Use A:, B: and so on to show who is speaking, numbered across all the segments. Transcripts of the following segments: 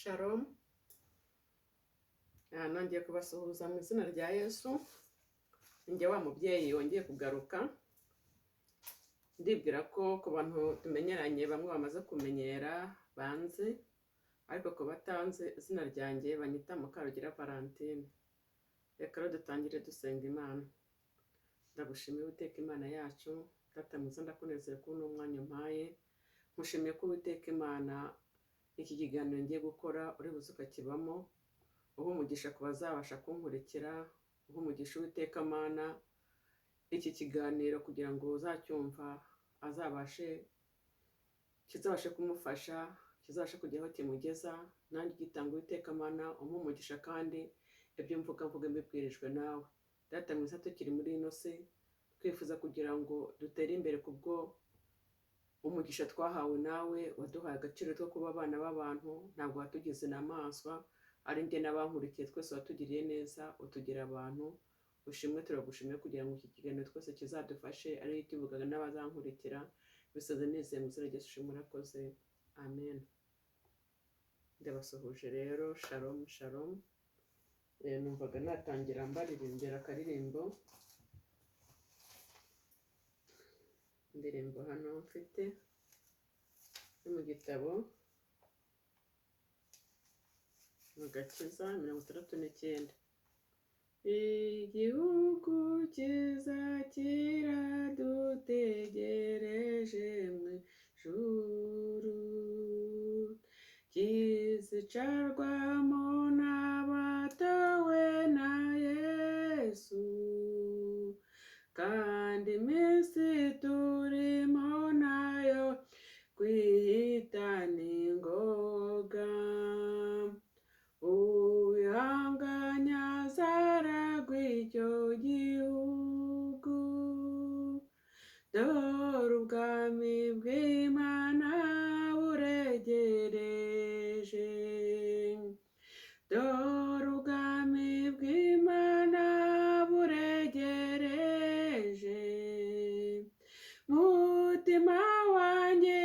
A: Shalom. Nongeye kubasuhuza mu izina rya Yesu. Njye wa mubyeyi wongeye kugaruka. Ndibwira ko ku bantu tumenyeranye bamwe bamaze kumenyera banzi, ariko ku batanzi izina ryanjye banyita Mukarugira Valentine. Reka rero dutangire dusenga Imana. Ndagushimiye Uwiteka Imana yacu, Data mwiza, ndakunezeye kubona umwanya umpaye. Nkushimiye ko Uwiteka Imana iki kiganiro ngiye gukora uri buze ukakibamo, uha umugisha ku bazabasha kunkurikira, uha umugisha Uwiteka Mana iki kiganiro kugira ngo uzacyumva azabashe, kizabashe kumufasha, kizabashe kugera aho kimugeza. Nanjye ugitanga Uwiteka Mana umuhe umugisha, kandi ibyo mvuga mvuga mbibwirijwe nawe. Data mwiza, tukiri muri ino si twifuza kugira ngo dutere imbere kubwo umugisha twahawe nawe, waduhaye agaciro ko kuba abana b'abantu, ntabwo watugize inyamaswa, ari njye n'abankurikiye twese watugiriye neza, utugira abantu. Ushimwe, turagushimiye kugira ngo iki kiganiro twese kizadufashe, ariyo kivugaga n'abazankurikira. Bisoze nizeye mu izina rya Yesu, ushimwe, urakoze, amen. Ndabasuhuje rero, shalom shalom. Numvaga natangira mbaririmbira akaririmbo, indirimbo hano mfite yo mu gitabo mu Gakiza 69. Igihugu cyiza kiradutegereje mu ijuru, kizicarwamo n'abatowe na Yesu, kandi iminsi turimo nayo kwiyita ni ngoga. Uwihanganya azaragwa icyo gihugu, dore ubwami bw'Imana buregereje, dore ubwami bw'Imana buregereje. Mutima wanjye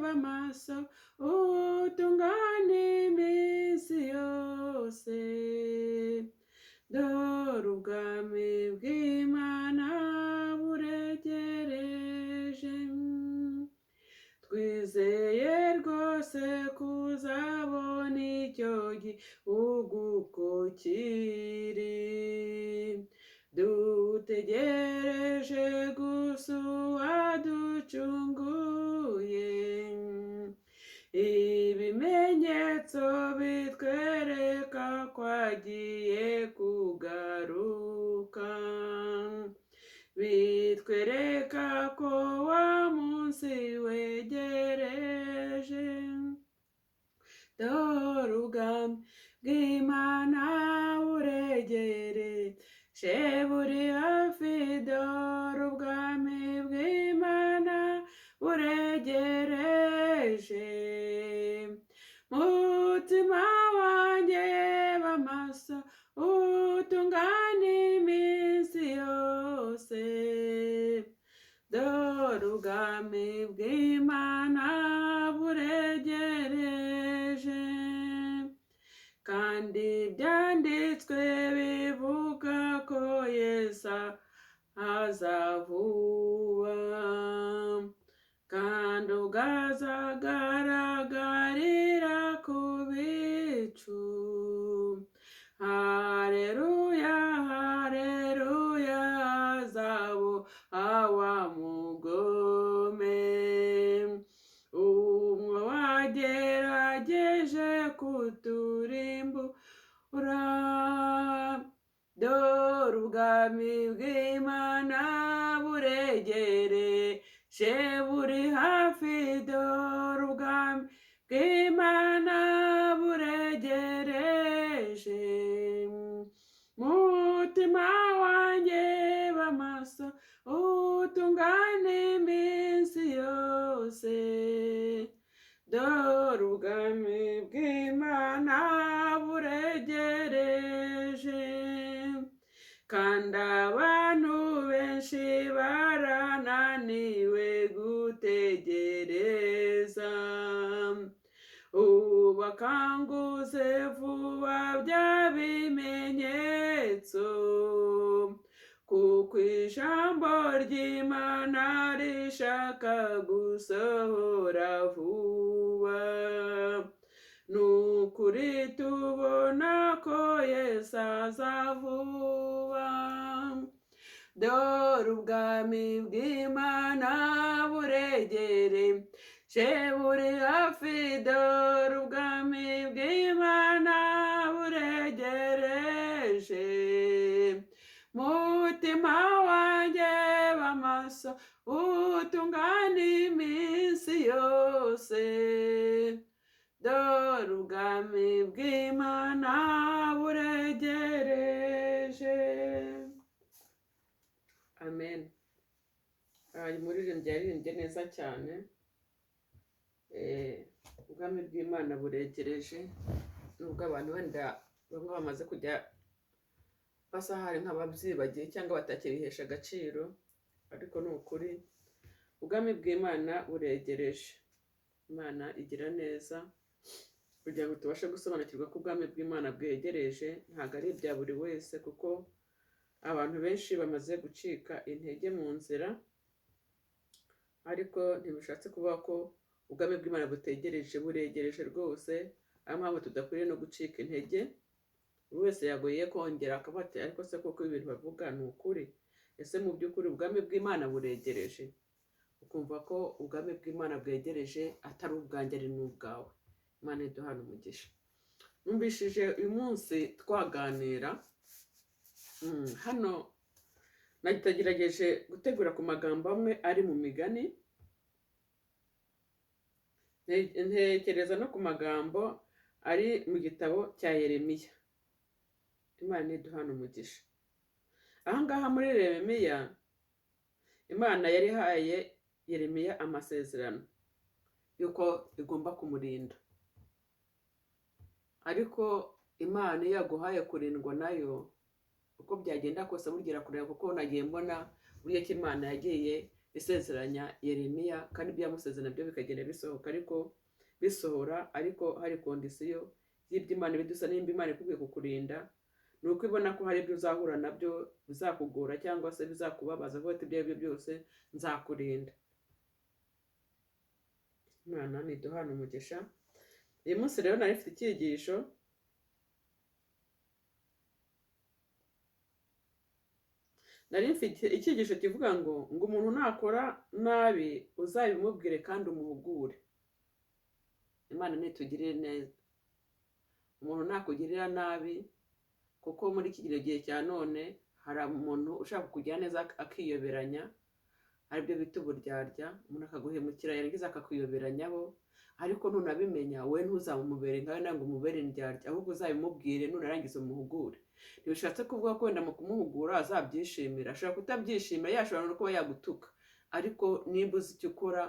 A: b'amaso utungane iminsi yose, dore ubwami bw'Imana buregereje. Twizeye rwose kuzabona icyo gihugu uko kiri, dutegereje gusa uwaducunguye. Ibimenyetso bitwereka ko agiye kugaruka, bitwereka ko wa munsi wegereje. Dore ubwami bw'Imana buregereje, buri hafi, dore ubwami bw'Imana buregereje. Mutima wanjye b'amaso utungane iminsi yose, dore ubwami bw'Imana buregereje. Kandi byanditswe bivuga ko Yesu aza vuba, kandi ubwo azagaragarira ku bicu. Haleluya, haleluya, azabo awa mugome, umwe wagerageje kuturimbura. Dore ubwami bw'Imana buregereje, buri hafi, dore ubwami bw'Imana buregereje. Mutima wanjye b'amaso utungane iminsi yose, dore ubwami bw'Imana buregereje. Kandi abantu benshi barananiwe gutegereza, ubu Nibakanguze vuba bya bimenyetso, kuko ijambo ry'Imana rishaka gusohora vuba. Ni ukuri tubona ko Yesu aza vuba. Dore ubwami bw'Imana buregereje, buri hafi. Dore ubwami bw'Imana buregereje. Mutima wanjye, ba maso, utungane iminsi yose. Dore ubwami bw'Imana buregereje. Amen. Uyu muririmbyi yaririmbye neza cyane. Ubwami bw'Imana buregereje, nubwo abantu wenda bamwe bamaze kujya basa hari nk'ababyibagiye cyangwa batakibihesha agaciro, ariko ni ukuri ubwami bw'Imana buregereje. Imana igira neza kugira ngo tubashe gusobanukirwa ko ubwami bw'Imana bwegereje. Ntabwo ari ibya buri wese, kuko abantu benshi bamaze gucika intege mu nzira, ariko ntibishatse kuvuga ko ubwami bw'Imana butegereje, buregereje rwose. Ariyo mpamvu tudakwiriye no gucika intege. Buri wese yagoye kongera akavuga ati: "Ariko se koko ibintu bavuga ni ukuri? Ese mu by'ukuri ubwami bw'Imana buregereje?" Ukumva ko ubwami bw'Imana bwegereje, atari ubwanjye, ari n'ubwawe. Imana iduhana umugisha. Numvishije uyu munsi twaganira hano nagerageje gutegura ku magambo amwe ari mu Migani, ntekereza no ku magambo ari mu gitabo cya Yeremiya. Imana iduhana umugisha. Aha ngaha muri Yeremiya, Imana yari ihaye Yeremiya amasezerano y'uko igomba kumurinda. Ariko Imana iyo yaguhaye kurindwa nayo, uko byagenda kose burya irakureba, kuko nagiye mbona buryo ki Imana yagiye isezeranya Yeremiya, kandi ibyo yamusezeranya byo bikagenda bisohoka, ariko bisohora ariko hari condition y'ibyo Imana ibidusa. Nimba Imana ikubwiye kukurinda, ni uko ibona ko hari ibyo uzahura nabyo bizakugora cyangwa se bizakubabaza, avuga ati: "Ibyo ari byo byose nzakurinda." Imana ntiduhana umugisha. Uyu munsi rero nari mfite icyigisho, nari mfite icyigisho kivuga ngo umuntu nakora nabi uzabimubwire kandi umuhugure. Imana nitugirire neza. Umuntu nakugirira nabi, kuko muri iki gihe cya none hari umuntu ushaka kukugira neza akiyoberanya, aribyo bita uburyarya. Umuntu akaguhemukira, yarangiza akakuyoberanyaho, ariko nunabimenya wowe ntuzamumubere nkawe, ntabwo umubere indyarya, ahubwo uzabimubwire, nunarangiza umuhugure. Ntibishatse kuvuga ko wenda mu kumuhugura azabyishimira, ashobora kutabyishimira, yashobora no kuba yagutuka, ariko nimba uzi icyo ukora,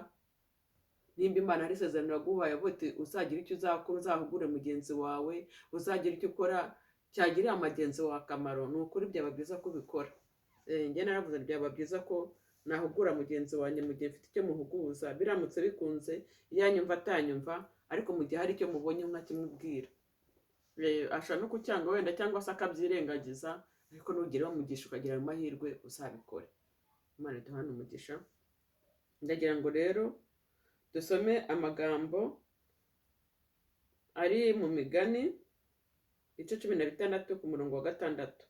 A: nimba Imana hari isezerano yaguhaye, avuga ati uzagira icyo uzakora, uzahugure mugenzi wawe, uzagira icyo ukora cyagirira mugenzi wawe akamaro, ni ukuri byaba byiza ko ubikora. Njye naravuze, byaba byiza ko nahugura mugenzi wanjye mu gihe mfite icyo muhuguza, biramutse bikunze, yanyumva atanyumva, ariko mu gihe hari icyo mubonye nkakimubwira. Ashobora no kucyanga wenda cyangwa se akabyirengagiza, ariko nugira umugisha ukagira amahirwe uzabikore. Imana iduhane umugisha. Ndagira ngo rero dusome amagambo ari mu Migani ibice 16 ku murongo wa 6.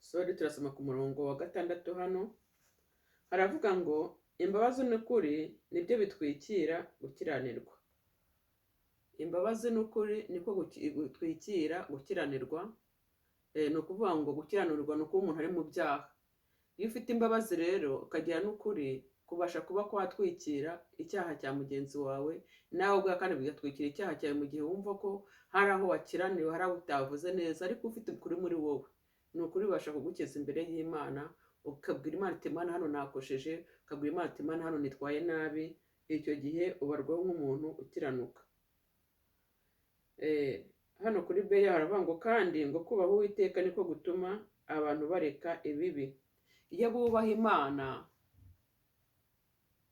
A: Sorry, turasoma ku murongo wa 6. Hano haravuga ngo: "Imbabazi n'ukuri nibyo bitwikira gukiranirwa." Imbabazi n'ukuri niko gutwikira gukiranirwa. Ni ukuvuga ngo gukiranirwa ni ukuba umuntu ari mu byaha. Iyo ufite imbabazi rero ukagira n'ukuri, kubasha kuba kwatwikira icyaha cya mugenzi wawe, nawe ubwawe kandi bigatwikira icyaha cyawe mu gihe wumva ko hari aho wakiraniwe, hari aho utavuze neza, ariko ufite ukuri muri wowe, ni ukuri bibasha kugukiza imbere y'Imana, ukabwira Imana iti: "Imana, hano nakosheje," ukabwira Imana iti: "Imana, hano nitwaye nabi." Icyo gihe ubarwaho nk'umuntu ukiranuka. Hano kuri beya haravuga ngo: "Kandi ngo kubaha Uwiteka niko gutuma abantu bareka ibibi." Iyo bubaha Imana,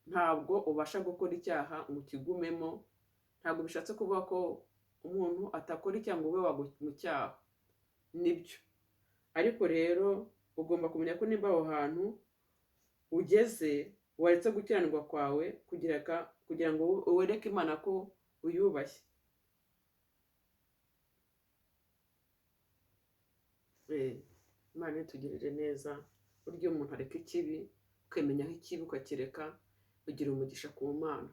A: ntabwo ubasha gukora icyaha ngo ukigumemo. Ntabwo bishatse kuvuga ko umuntu atakora icyaha ngo ube wagwa mu cyaha, nibyo. Ariko rero ugomba kumenya ko nimba aho hantu ugeze waretse gukiranirwa kwawe kugira ngo wereke Imana ko uyubashye. Imana itugirire neza. Burya iyo umuntu areka ikibi, ukemenya aho ikibi ukakireka, ugira umugisha ku Mana.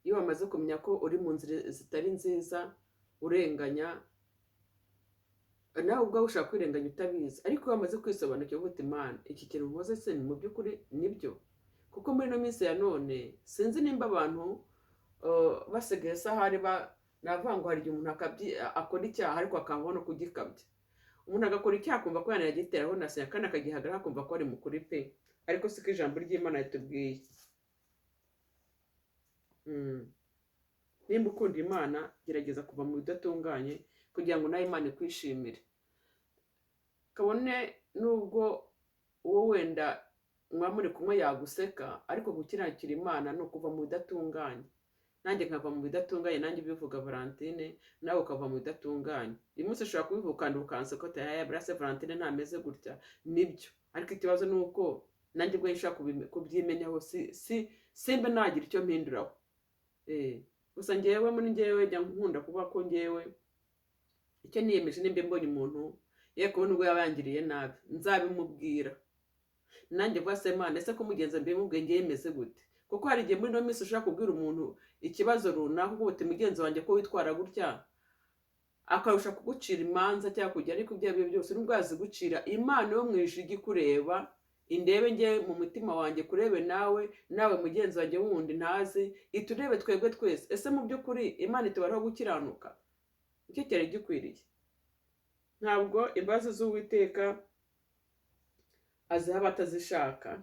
A: Iyo wamaze kumenya ko uri mu nzira zitari nziza, urenganya, nawe ubwawe ushaka kwirenganya utabizi, ariko iyo wamaze kwisobanukirwa uti Imana, iki kintu nkoze se ni mu by'ukuri nibyo? Kuko muri ino minsi ya none sinzi nimba abantu basigaye sahari navuga ngo hari igihe umuntu akora icyaha ariko akabaho no kugikabya. Umuntu agakora icyaha akumva ko yanagiteraho na se, kandi akagihagarara akumva ko ari mukuri pe, ariko siko ijambo ry'Imana ritubwiye. Nimba ukunda Imana, gerageza kuva mu bidatunganye kugira ngo nawe Imana ikwishimire. Kabone nubwo uwo wenda mwa muri kumwe yaguseka, ariko gukiranukira Imana ni ukuva mu bidatunganye. Nanjye nkava mu bidatunganye, nanjye ubivuga Valentine, nawe ukava mu bidatunganye. Uyu munsi ushobora kubivuga ukanda ukanseka uti aya burase Valentine ntameze gutya, nibyo. Ariko ikibazo ni uko nanjye ubwo nshobora kubyimenyaho, simba nagira icyo mpinduraho. Gusa njyewe muri njyewe njya nkunda kuvuga ko njyewe icyo niyemeje, nimba mbonye umuntu ye kubona ubwo yaba yangiriye nabi, nzabimubwira. Nanjye vuba se Mana, ese ko mugenzi mbimubwiye njye yemeze gute? Kuko hari igihe muri ino minsi ushobora kubwira umuntu ikibazo runaka, uko uti mugenzi wanjye ko witwara gutya, akarusha kugucira imanza cyangwa kujya, ariko ibyo ari byo byose nubwo yazigucira, Imana yo mu ijuru ijya ikureba, indebe njye mu mutima wanjye, kurebe nawe, nawe mugenzi wanjye wundi ntazi, iturebe twebwe twese. Ese mu by'ukuri Imana itubaraho gukiranuka? Icyo cyari gikwiriye. Ntabwo imbabazi z'Uwiteka aziha abatazishaka.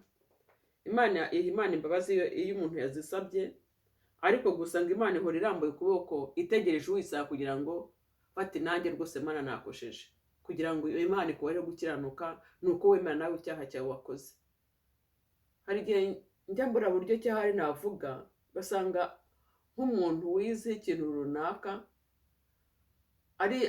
A: Imana iha Imana imbabazi iyo umuntu yazisabye, ariko gusa ngo Imana ihora irambuye ukuboko itegereje uyisaba kugira ngo bati nanjye rwose Mana nakosheje. Kugira ngo Imana ikubare gukiranuka ni uko wemera nawe icyaha cyawe wakoze. Hari igihe njya mbura buryo cyahari navuga, ugasanga nk'umuntu wize ikintu runaka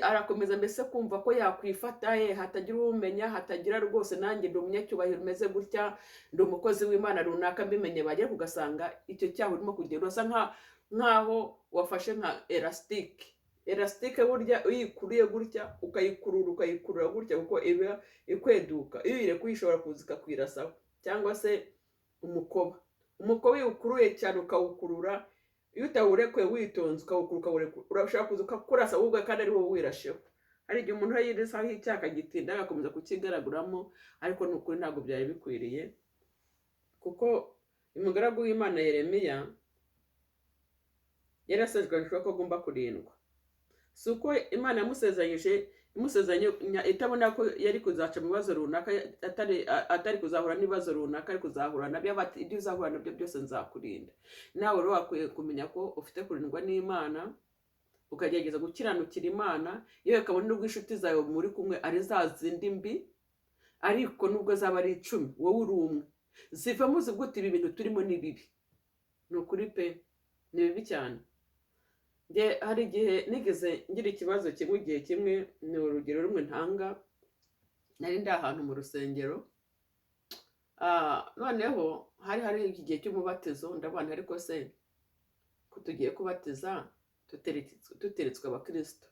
A: arakomeza mbese kumva ko yakwifata ye hatagira umenya, hatagira rwose nanjye ndi umunyacyubahiro umeze gutya, ndi umukozi w'Imana runaka mbimenye, bagera ugasanga icyo cyaha urimo kugenda urasa nkaho wafashe nka elastique. Elastique burya uyikuriye gutya ukayikurura ukayikurura gutya kuko iba ikweduka, iyo uyirekuye ishobora kuza ikakwirasaho, cyangwa se umukoba. Umukoba iyo ukuruye cyane ukawukurura, iyo utawurekuye witonze ukawukurura ukawurekura, urashobora kuza ukakurasa wowe kandi ari wowe wirasheho. Hari igihe umuntu yirisaho icyaha akagitinda agakomeza kukigaraguramo, ariko ni ukuri ntabwo byari bikwiriye, kuko umugaragu w'Imana Yeremiya yari asezeranyijwe ko agomba kurindwa. Si uko Imana yamusezeranyije, imusezeranye itabona ko yari kuzaca mu bibazo runaka, atari kuzahura n'ibibazo runaka, ari kuzahura nabyo, ati ibyo uzahura nabyo byose nzakurinda. Nawe rero wakwiye kumenya ko ufite kurindwa n'Imana, ukagerageza gukiranukira Imana, yewe kabone n'ubwo inshuti zawe muri kumwe ari za zindi mbi, ariko nubwo zaba ari 10 wowe uri umwe, zivamo zivuga uti ibi bintu turimo ni bibi. Ni ukuri pe, ni bibi cyane. Nge hari igihe nigeze ngira ikibazo kimwe, igihe kimwe, ni urugero rumwe ntanga, nari ndi ahantu mu rusengero, noneho hari iki gihe cy'umubatizo, ndabona ariko se ko tugiye kubatiza tuteretswe abakristo.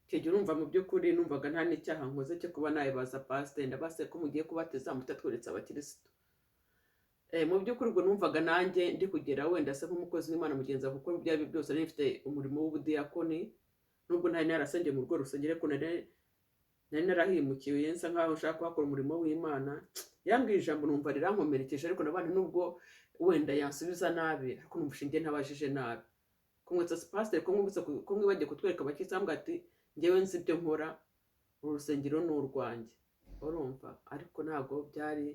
A: Icyo gihe urumva mu by'ukuri numvaga nta n'icyaha nkoze cyo kuba nabibaza pasiteri, ndabase ko mugiye kubatiza mutatweretse abakristo. Mu by'ukuri ubwo numvaga nanjye ndi kugera wenda se nk'umukozi w'Imana mugenzi wawe, kuko ibyo ari byo byose nari mfite umurimo w'ubudiyakoni, nubwo ntari narasengeye mu rugo rusengero, ariko nari narahimukiwe nsa nkaho nshaka kuhakora umurimo w'Imana. Yambwiye ijambo numva rirankomerekeje, ariko nabandi nubwo wenda yansubiza nabi, ariko numva njye ntabajije nabi. Kumwitsa pasiteri ko mwibutsa ko mwibagiye kutwereka abakristo, ambwira ati njyewe nzi ibyo nkora, uru rusengero ni urwanjye, urumva. Ariko ntabwo byari,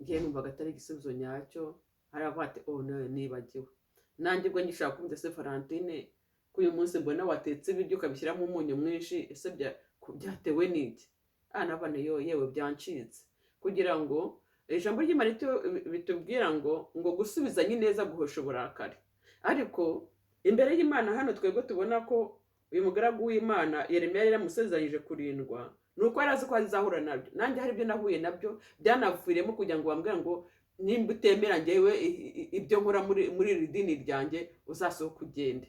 A: njyewe numvaga atari igisubizo nyacyo. Hari abavuga ati oh no, nibagiwe. Nanjye ubwo ngishaka kumva se Valentine ko uyu munsi mbona watetse ibiryo ukabishyiramo umunyu mwinshi, ese byatewe n'iki? Nabone yo yewe byancitse. Kugira ngo ijambo ry'Imana bitubwira ngo gusubizanya ineza guhosha uburakari, ariko Imbere y'Imana hano twebwe tubona ko uyu mugaragu w'Imana Yeremiya yari yaramusezeranyije kurindwa, ni uko yari azi ko azahura nabyo. Nanjye hari ibyo nahuye nabyo byanaviremo kugira ngo bambwire ngo nimba utemera njyewe ibyo nkora muri iri dini ryanjye uzasohoke ugende.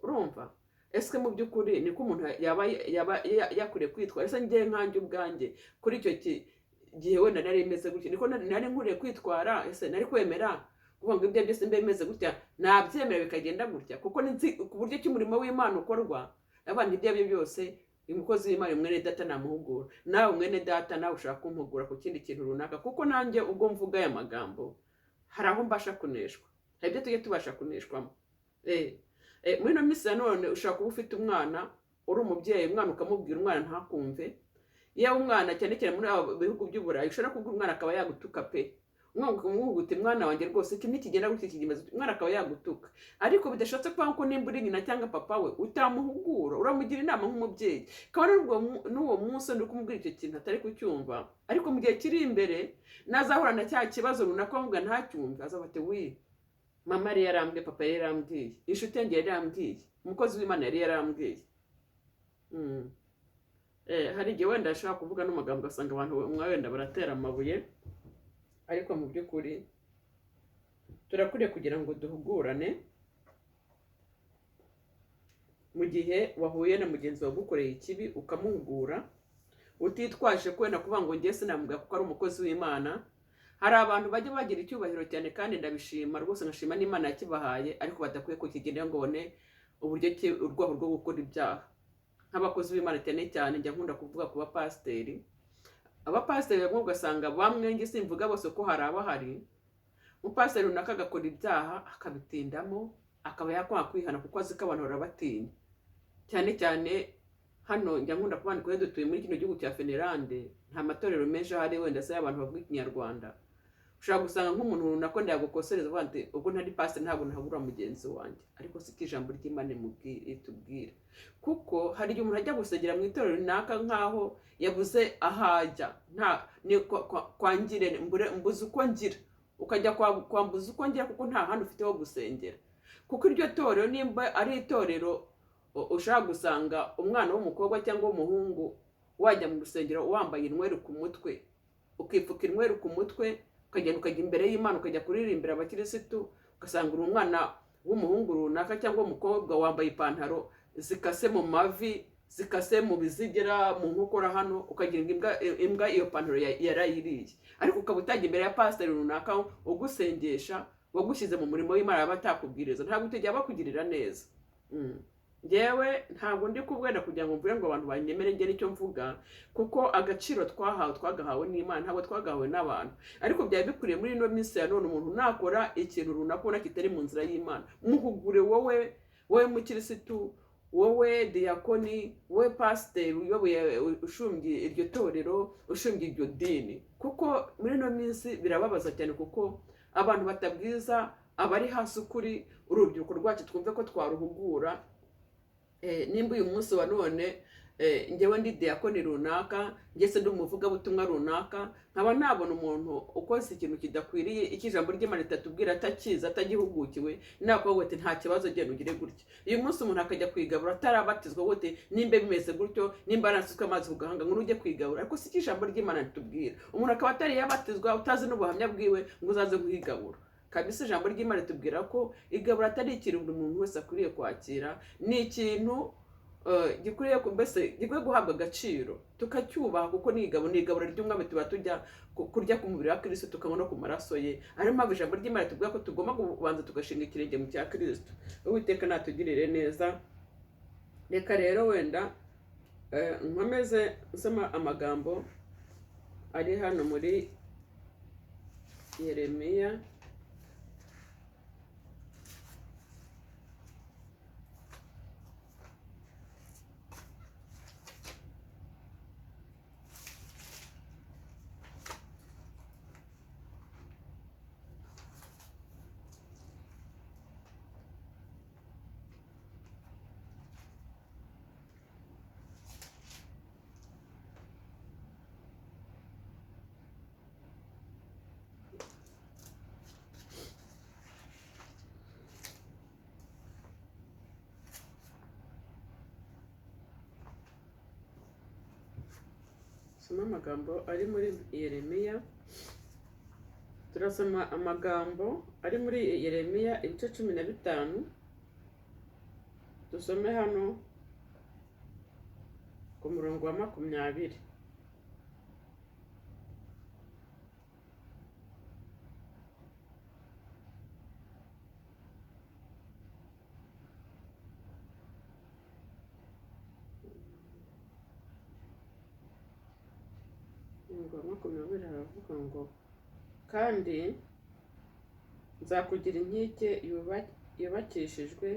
A: Urumva ese mu by'ukuri niko umuntu yaba yakwiriye kwitwara? Ese njye nkanjye ubwanjye kuri icyo gihe wenda nari meze gutya, niko nari nkwiriye kwitwara? Ese nari kwemera kuvuga ngo ibyo byose mbe meze gutya nabyemera bikagenda gutya? Kuko nzi ku buryo ki umurimo w'Imana ukorwa. Abandi ibyo aribyo byose, umukozi w'Imana mwene data namuhugura, nawe mwene data nawe ushaka kumpugura ku kindi kintu runaka, kuko nanjye ubwo mvuga aya magambo hari aho mbasha kuneshwa, hari ibyo tujya tubasha kuneshwamo. Muri ino minsi ya none ushobora kuba ufite umwana, uri umubyeyi, umwana ukamubwira, umwana ntakumve. Iyo umwana cyane cyane muri abo bihugu by'Uburayi ushobora kubwira umwana akaba yagutuka pe, umwana ukamubwira uti mwana wanjye rwose iki ntikigenda gutya, iki kimeze gutya, umwana akaba yagutuka. Ariko bidashatse kuvuga ko nimba uri nyina cyangwa papa we utamuhugura, uramugira inama nk'umubyeyi, kabone n'uwo munsi uri kumubwira icyo kintu atari kucyumva, ariko mu gihe kiri imbere nazahura na cya kibazo runaka wamubwira ntacyumve, azavuga ati wi mama yari yarambwiye, papa yari yarambwiye, inshuti yanjye yari yarambwiye, umukozi w'Imana yari yarambwiye. Hari igihe wenda ashobora kuvuga n'amagambo ugasanga abantu umwe wenda baratera amabuye, ariko mu by'ukuri turakwiriye kugira ngo duhugurane. Mu gihe wahuye na mugenzi wawe ugukoreye ikibi ukamuhugura, utitwaje ko wenda kuvuga ngo njye sinamubwira kuko ari umukozi w'Imana. Hari abantu bajya bagira icyubahiro cyane kandi ndabishima rwose, nkashima n'Imana yakibahaye, ariko badakwiye kukigendera ngo babone uburyo ki urwaho rwo gukora ibyaha. Nk'abakozi b'Imana cyane cyane njya nkunda kuvuga ku bapasiteri. Abapasiteri bamwe ugasanga bamwe, njye simvuga bose ko hari abahari, umupasiteri runaka agakora ibyaha akabitindamo, akaba yakwanga kwihana kuko azi ko abantu barabatinya. Cyane cyane hano njya nkunda kubandika iyo dutuye muri kino gihugu cya Finlande, nta matorero menshi ahari wenda se y'abantu bavuga Ikinyarwanda. Ushobora gusanga nk'umuntu runaka wenda yagukosereza uvuga ati ubwo ntari pasiteri ntabwo ntabura mugenzi wanjye, ariko si ko ijambo ry'Imana ritubwira. Kuko hari igihe umuntu ajya gusengera mu itorero runaka nk'aho yabuze aho ajya, nta ni kwa ngire, mbure, mbuze uko ngira, ukajya kwa mbuze uko ngira kuko nta handi ufite ho gusengera. Kuko iryo torero nimba ari itorero ushaka gusanga umwana w'umukobwa cyangwa w'umuhungu wajya mu rusengero wambaye inweru ku mutwe, ukipfuka inweru ku mutwe, ukagenda ukajya imbere y'Imana ukajya kuririmbira abakirisitu, ugasanga uri umwana w'umuhungu runaka cyangwa w'umukobwa wambaye ipantaro zikase mu mavi, zikase mu bizigira, mu nkokora hano, ukagira ngo imbwa iyo pantaro yarayiriye, ariko ukaba utajya imbere ya pasiteri runaka ugusengesha wagushyize mu murimo w'Imana aba atakubwiriza, ntabwo utajya bakugirira neza. Njyewe ntabwo ndi kubwenda kugira ngo mvuge ngo abantu banyemere njye nicyo mvuga, kuko agaciro twahawe twagahawe n'Imana, ntabwo twagahawe n'abantu. Ariko byari bikwiriye muri ino minsi ya none umuntu nakora ikintu runaka ubona kitari mu nzira y'Imana, muhugure wowe, wowe mukirisitu, wowe diyakoni, wowe pasiteri uyoboye ushumbye iryo torero, ushumbye iryo dini. Kuko muri ino minsi birababaza cyane, kuko abantu batabwiza abari hasi ukuri, urubyiruko rwacu twumve ko twaruhugura. Nimba uyu munsi wa none njyewe ndi diyakoni runaka, njye se ndi umuvugabutumwa runaka, nkaba nabona umuntu ukoze ikintu kidakwiriye, icyo ijambo ry'Imana ritatubwira, atakizi, atagihugukiwe, nakuvuga ati nta kibazo genda ugire gutya. Uyu munsi umuntu akajya kwigabura atarabatizwa, wote nimba bimeze gutyo, nimba arasutswe amazi ku gahanga ngo ujye kwigabura, ariko si icyo ijambo ry'Imana ritubwira. Umuntu akaba atari yabatizwa, utazi n'ubuhamya bwiwe ngo uzaze kuhigabura. Kabisa ijambo ry'Imana ritubwira ko igabura atari ikintu buri muntu wese akwiriye kwakira, ni ikintu gikwiriye mbese gikwiye guhabwa agaciro tukacyubaha, kuko ni igaburo, ni igaburo ry'umwami, tuba tujya kurya ku mubiri wa Kristo tukanywa no ku maraso ye. Ariyo mpamvu ijambo ry'Imana ritubwira ko tugomba kubanza tugashinga ikirenge mu cya Kristo. Uwiteka natugirire neza. Reka rero wenda nkomeze nsoma amagambo ari hano muri Yeremiya. Dusome amagambo ari muri Yeremiya. Turasoma amagambo ari muri Yeremiya ibice 15. Dusome hano ku murongo wa 20. Umurongo wa 20 haravuga ngo: kandi nzakugira inkike yubakishijwe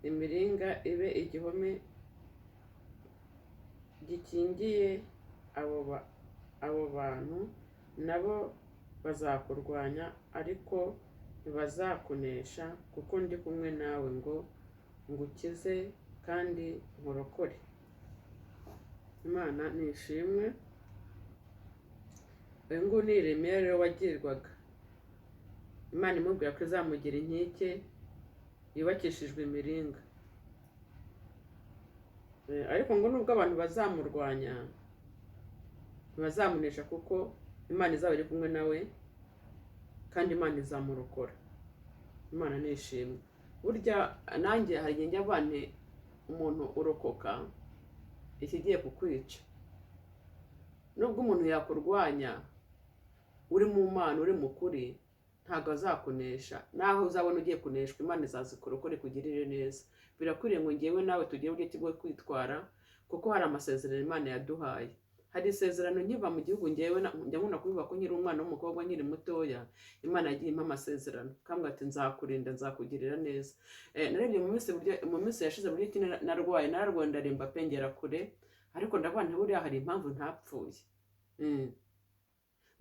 A: imiringa, ibe igihome gikingiye abo bantu, nabo bazakurwanya ariko ntibazakunesha, kuko ndi kumwe nawe ngo ngukize kandi nkurokore. Imana nishimwe. Uyu nguyu ni Yeremiya rero wagirwaga Imana imubwira ko izamugira inkike yubakishijwe imiringa. Ariko ngo nubwo abantu bazamurwanya ntibazamunesha, kuko Imana izaba iri kumwe nawe kandi Imana izamurokora. Imana nishimwe. Burya nanjye hari igihe njya mvuga nti umuntu urokoka ikigiye kukwica. Nubwo umuntu yakurwanya uri mu Mana, uri mu kuri, ntabwo azakunesha. Naho uzabona ugiye kuneshwa, Imana izazikurokora ikugirire neza. Birakwiriye ngo njyewe nawe tugire uburyo ki bwo kwitwara, kuko hari amasezerano Imana yaduhaye. Hari isezerano nkiva mu gihugu, njyewe njya nkunda kubivuga ko nkiri umwana w'umukobwa nkiri mutoya, Imana yagiye impa amasezerano kambwira ati nzakurinda, nzakugirira neza. Narebye mu minsi yashize buryo ki narwaye, nararwaye ndaremba pe, ngera kure, ariko ndavuga nti buriya hari impamvu ntapfuye.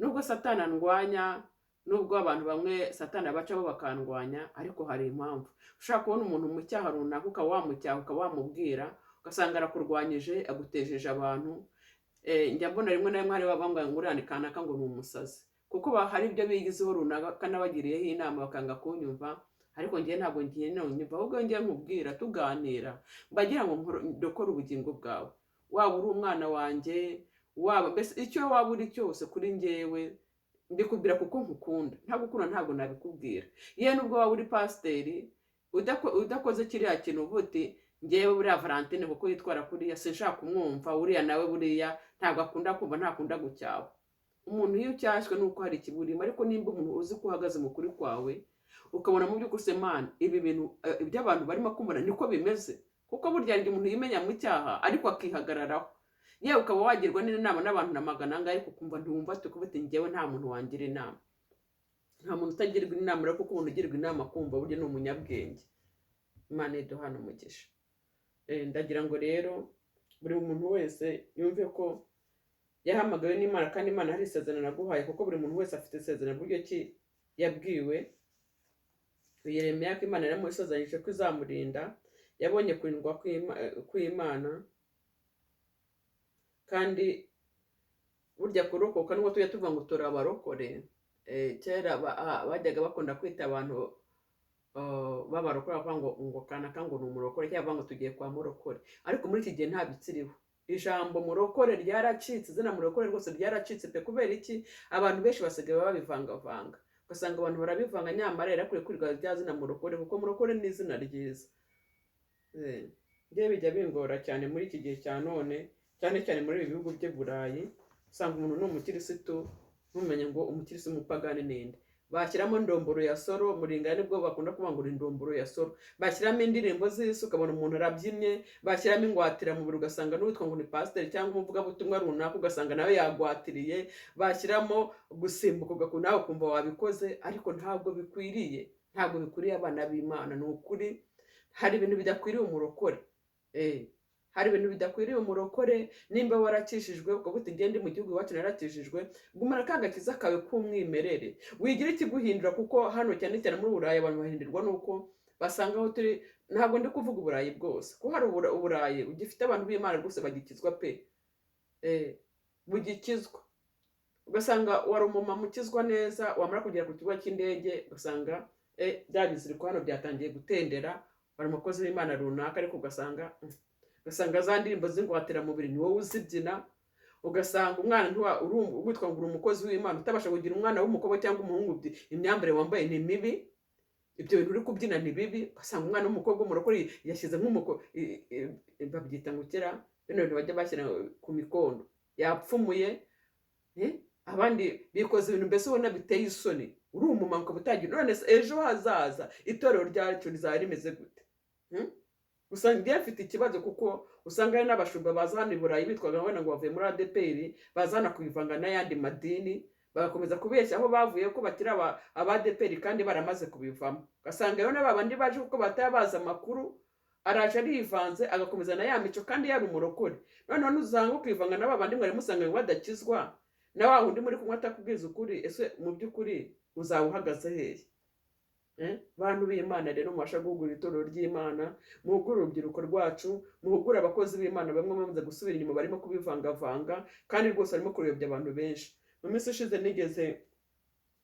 A: Nubwo Satani andwanya, nubwo abantu bamwe Satani abacaho bakandwanya, ariko hari impamvu. Ushobora kubona umuntu mu cyaha runaka, ukaba wamucyaha, ukaba wamubwira, ugasanga arakurwanyije, agutejeje abantu. Njya mbona rimwe na rimwe hari bavuga ngo uriya ni kanaka ngo ni umusazi, kuko hari ibyo bigizeho runaka nabagiriyeho inama bakanga kunyumva, ariko njyewe ntabwo ngiye nonyumva, ahubwo ngiye nkubwira tuganira, mbagira ngo ndokore ubugingo bwawe, waba uri umwana wanjye, waba mbese icyo waba uri cyose kuri njyewe mbikubwira kuko nkukunda. Ntagukunda ntabwo nabikubwira. Yewe nubwo waba uri pasiteri udakoze kiriya kintu uvuga uti njyewe buriya Valentine kuko yitwara kuriya sinshaka kumwumva, uriya nawe buriya ntabwo akunda kumva, ntakunda gucyaha. Umuntu iyo ucyashywe ni uko hari ikiburimo, ariko nimba umuntu uzi ko uhagaze mu kuri kwawe, ukabona mu by'ukuri se Mana ibi bintu ibyo abantu barimo kumubona niko bimeze, kuko burya hari igihe umuntu yimenya mu cyaha ariko akihagararaho. Yewe ukaba wagirwa n'inama n'abantu na magana angahe, ariko ukumva ntiwumva, tukuvuga uti njyewe nta muntu wangira inama. Nta muntu utagirwa inama rero, kuko umuntu ugirwa inama kumva burya ni umunyabwenge. Imana iduhana umugisha. Ndagira ngo rero buri muntu wese yumve ko yahamagawe n'Imana, kandi Imana hari isezerano yaguhaye, kuko buri muntu wese afite isezerano buryo ki yabwiwe. Yeremiya ko Imana yaramusezeranyije ko izamurinda, yabonye kurindwa kw'Imana, kandi burya kurokoka nubwo tujya tuvuga ngo turi abarokore, kera bajyaga bakunda kwita abantu b'abarokore bavuga ngo kanaka ngo ni umurokore, cyangwa bavuga ngo tugiye kwa murokore, ariko muri iki gihe nta bikiriho. Ijambo murokore ryaracitse, izina murokore rwose ryaracitse pe. Kubera iki? Abantu benshi basigaye babivangavanga, ugasanga abantu barabivanga, nyamara yarakwiye kwirwa rya zina murokore, kuko murokore ni izina ryiza. Njyewe bijya bingora cyane muri iki gihe cya none, cyane cyane muri ibi bihugu by'i Burayi, usanga umuntu ni umukirisitu, ntumenye ngo umukirisitu umupagani ninde. Bashyiramo ndomboro ya soro, muringa nibwo bakunda kuvuga ngo ni ndomboro ya soro, bashyiramo indirimbo z'isi ukabona umuntu arabyinnye, bashyiramo ingwatiramubiri ugasanga n'uwitwa ngo ni pasiteri cyangwa umuvugabutumwa runaka ugasanga nawe yagwatiriye, bashyiramo gusimbuka nawe ukumva wabikoze, ariko ntabwo bikwiriye, ntabwo bikwiriye abana b'Imana. Ni ukuri hari ibintu bidakwiriye umurokore. Hari ibintu bidakwiriye umurokore. Nimba warakishijwe ukavuga uti ngende mu gihugu iwacu narakishijwe, gumana ka gakiza kawe k'umwimerere, wigira ikiguhindura, kuko hano cyane cyane muri Burayi abantu bahindirwa nuko basanga aho turi. Ntabwo ndi kuvuga Uburayi bwose, kuko hari Uburayi ugifite abantu b'Imana rwose bagikizwa pe, bugikizwa, ugasanga wari umumama ukizwa neza, wamara kugera ku kibuga cy'indege ugasanga bya biziriko hano byatangiye gutendera, bari umukozi w'Imana runaka, ariko ugasanga za ndirimbo z'ingwatiramubiri ni wowe uzibyina, Ugasanga umwana witwa ngo uri umukozi w'Imana, utabasha kugira umwana w'umukobwa cyangwa umuhungu, imyambarire wambaye ni mibi, ibyo bintu uri kubyina ni bibi. Ugasanga umwana w'umukobwa w'umurokore yashyize nk'umuko babyita ngo kera bino bintu bajya bashyira ku mikondo, yapfumuye, abandi bikoze ibintu mbese ubona biteye isoni. Uri umumama ukaba utagira. None se ejo hazaza itorero ryacu rizaba rimeze gute? Gusa njye mfite ikibazo, kuko usanga hari n'abashumba baza hano i Burayi bitwaga wenda ngo bavuye muri ADEPR, baza hano kubivanga n'ayandi madini, bagakomeza kubeshya aho bavuye ko bakiri aba ADEPR kandi baramaze kubivamo. Ugasanga rero na babandi baje kuko bataba bazi amakuru, araje arivanze agakomeza na ya mico kandi yari umurokore. Noneho nuzanga ukivanga na babandi mwari musanga badakizwa, na wa wundi muri kumwe atakubwiza ukuri, ese mu by'ukuri uzaba uhagaze hehe? Bantu b'Imana rero, mubasha guhugura itorero ry'Imana, muhugure urubyiruko rwacu, muhugure abakozi b'Imana bamwe bamaze gusubira inyuma, barimo kubivangavanga kandi rwose barimo kuyobya abantu benshi. Mu minsi ishize nigeze,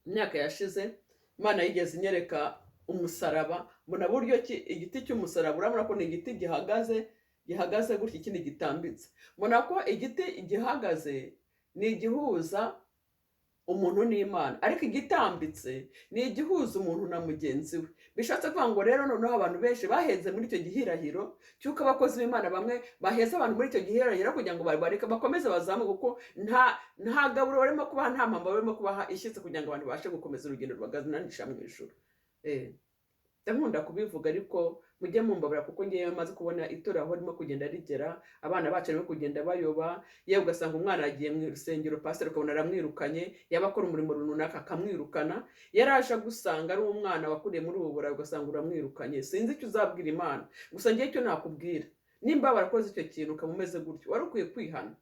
A: imyaka yashize, Imana yigeze inyereka umusaraba, mbona buryo ki igiti cy'umusaraba, urabona ko ni igiti gihagaze gutya, ikindi gitambitse. Mbona ko igiti gihagaze ni igihuza umuntu n'Imana, ariko igitambitse ni igihuza umuntu na mugenzi we. Bishatse kuvuga ngo rero noneho abantu benshi baheze muri icyo gihirahiro cy'uko abakozi b'Imana bamwe baheza abantu muri icyo gihirahiro kugira ngo bareke bakomeze bazamuke, kuko nta gaburo barimo kubaha, nta mpamba barimo kubaha ishyitse kugira ngo abantu babashe gukomeza urugendo rubaganisha mu ijuru. Ndakunda kubivuga, ariko mujye mumbabara, kuko ngewe maze kubona itorero aho ririmo kugenda rigera, abana bacu barimo kugenda bayoba. Yewe, ugasanga umwana yagiye mu rusengero, pasiteri ukabona aramwirukanye, yaba akora umurimo runaka akamwirukana, yaraje agusanga ari umwana wakuriye muri ubu burayi, ugasanga uramwirukanye. Sinzi icyo uzabwira Imana. Gusa ngewe icyo nakubwira, nimba warakoze icyo kintu ukaba umeze gutyo, wari ukwiye kwihana.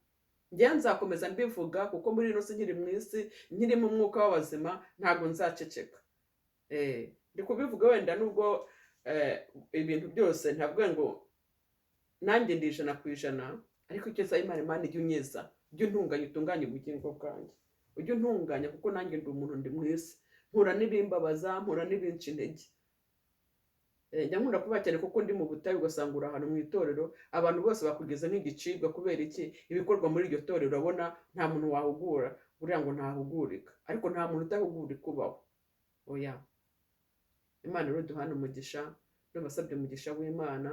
A: Ngewe nzakomeza mbivuga, kuko muri ino si nkiri mu isi, nkiri mu mwuka w'abazima, ntabwo nzaceceka. Ndi kubivuga wenda nubwo ibintu byose ntabwo ngo nanjye ndi 100%, ariko icyo nsaba Imana, Imana ijya unyeza, ujye untunganya, utunganye ubugingo bwanjye, ujye untunganya, kuko nanjye ndi umuntu, ndi mu isi, mpura n'ibimbabaza, mpura n'ibinca intege. Njya nkunda kuba cyane kuko ndi mu butayu. Ugasanga uri ahantu mu itorero, abantu bose bakugeze nk'igicibwa. Kubera iki? Ibikorwa muri iryo torero urabona nta muntu wahugura, uriya ngo ntahugurika, ariko nta muntu utahugurika ubaho, oya. Imana rero duhana umugisha, ndabasabye umugisha w'Imana.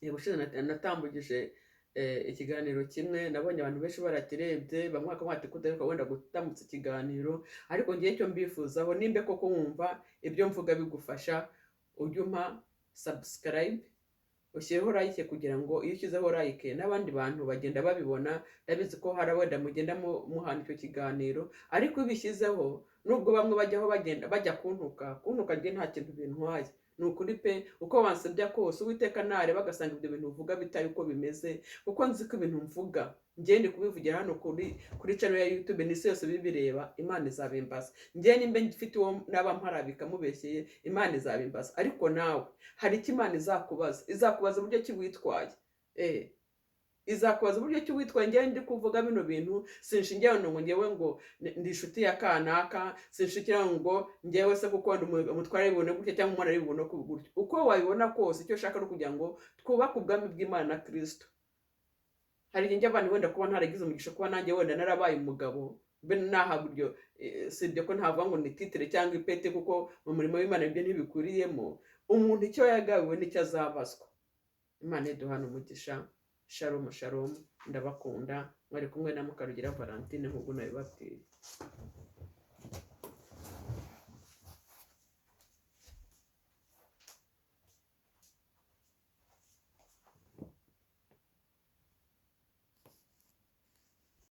A: Ubushize natambugije ikiganiro kimwe, nabonye abantu benshi barakirebye, bamwe bakavuga ati kudaheruka wenda gutambutsa ikiganiro. Ariko ngewe icyo mbifuzaho, nimba koko wumva ibyo mvuga bigufasha, ujye umpa subscribe, ushyireho like, kugira ngo iyo ushyizeho like n'abandi bantu bagenda babibona. Ndabizi ko hari wenda mugenda muhana icyo kiganiro, ariko iyo ubishyizeho, nubwo bamwe bajyaho bagenda bajya kuntuka, njye nta kintu bintwaye, ni ukuri pe. Uko wansebya kose, Uwiteka nareba agasanga ibyo bintu uvuga bitari uko bimeze, kuko nzi ko ibintu mvuga njye ndi kubivugira hano kuri channel ya YouTube, n'isi yose bibireba, Imana izabimbaza. Njye nimba mfite uwo naba mparabika mubeshyeye, Imana izabimbaza. Ariko nawe hari icyo Imana izakubaza, izakubaza uburyo ki witwaye, izakubaza uburyo ki witwaye. Njyewe ndi kuvuga bino bintu, sinshingiye ngo ngewe ngo ndi inshuti ya kanaka, sinshingiye ngo ngewe se kuko ndi umutware w'ibintu gutya cyangwa umwana w'ibintu gutya. Uko wabibona kose, icyo ushaka ni ukugira ngo twubake ubwami bw'Imana na Kristo. Hari igihe njya abantu wenda kuba ntaragize umugisha kuba nanjye wenda narabaye umugabo, mbe nahabwa iryo, si ibyo ko ntavuga ngo ni titre cyangwa ipete, kuko mu murimo w'Imana ibyo ntibikuriyemo. Umuntu icyo yagabiwe nicyo azabazwa. Imana iduhana umugisha. Shalom, shalom, ndabakunda. Mwari kumwe na Mukarugira Valentine nk'uko nabibabwiye.